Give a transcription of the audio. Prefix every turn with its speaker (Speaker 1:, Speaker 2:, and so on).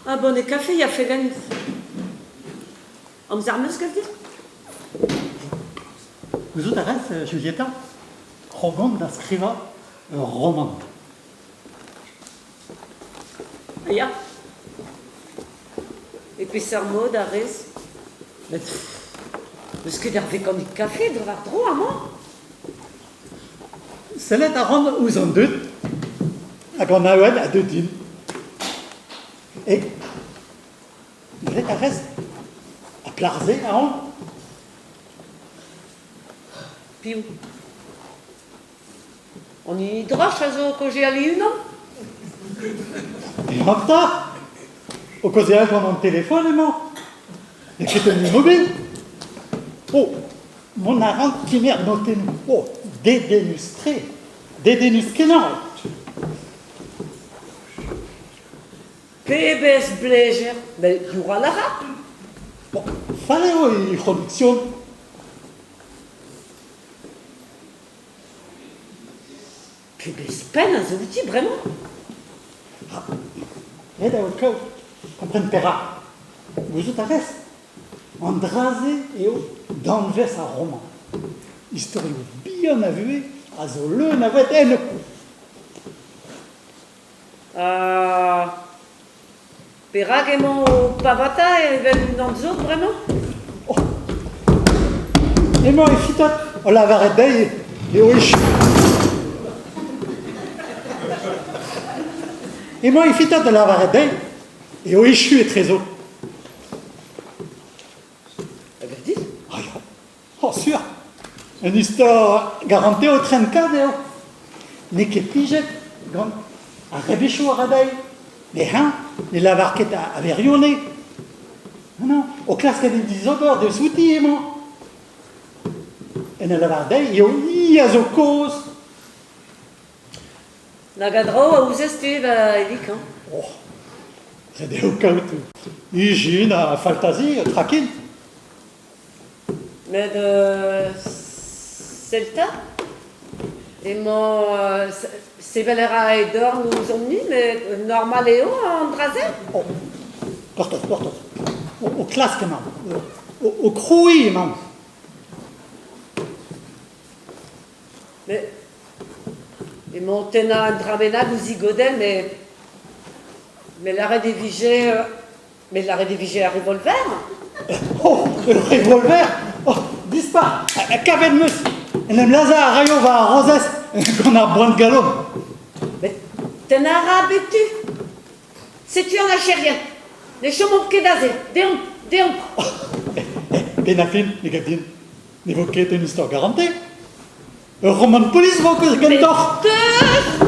Speaker 1: Un bonnet kafe ya fegan. Amzer 'm eus gav dit?
Speaker 2: Gouzout a rez, Julieta, krog on da skrivañ ur romant.
Speaker 1: Ya. E peseurt mod a rez? Met n'eus ket ar vekanik kafe dre war-dro amañ?
Speaker 2: Sellet a ran ouzh an dud hag an awen a deu din. E graet a rez ha plac'h-se a ran?
Speaker 1: Piv? An hini droch a zo o kaozeal e-unan?
Speaker 2: Perak 'ta? O kaozeal gant an telefon emañ. N'eo ket un imobil. Oh, mont a ran kemer notennoù. Oh, dedennus-tre. Dedennus-kenañ.
Speaker 1: Pebezh blejer! Met youc'hal a ra.
Speaker 2: Bon, fall eo he c'hondition.
Speaker 1: Pebezh penn a zo outi bremañ!
Speaker 2: Ha ret eo kaout kompren perak. Gouzout a rez, an dra-se eo danvez ar romant. Istorioù bihan a vuhez a zo leun a voued enno.
Speaker 1: Ha perak emañ o pavata evel unan zo bremañ?
Speaker 2: Oh. Emañ e fitat o lavaret dezhi eo echu. Emañ e fitat o lavaret dezhi eo echu etrezo.
Speaker 1: A gav dit?
Speaker 2: Ah ya, oh sur. Un istor garantez o trenkañ eo. N'eo ket plijet gant ar rebechoù a ra dezhi. Met eñ ne lavar ket a wirionez. Non, non, o klask en em dizober deus outi emañ. En ul lavar dezhi eo hi a zo kaoz.
Speaker 1: Nag a draoù a ouzez-te va Elik, hein?
Speaker 2: Oh, ret eo kaout ijin ha faltazi, trakin.
Speaker 1: Met sell 'ta, emañ sevel a ra e dorn ouzhomp-ni, met normal eo an dra-se?
Speaker 2: Oh, gortoz, gortoz. O klask emañ, o krouiñ emañ.
Speaker 1: Met emañ o tennañ un dra bennak ouzh he godell, met met lâret e vije met lâret e vije ar revolver.
Speaker 2: Oh, ur revolver Oh, dispar Kavet 'm eus En em lazhañ a raio war ar rozez gant ar boan-galon.
Speaker 1: Met tennañ a ra a bep tu. Setu an archerien. Ne chomomp ket aze. Deomp, deomp.
Speaker 2: Penn ar fin, ne gav din. Ne vo ket un istor garantez. Ur romant polis vo kentoc'h.
Speaker 1: Teus!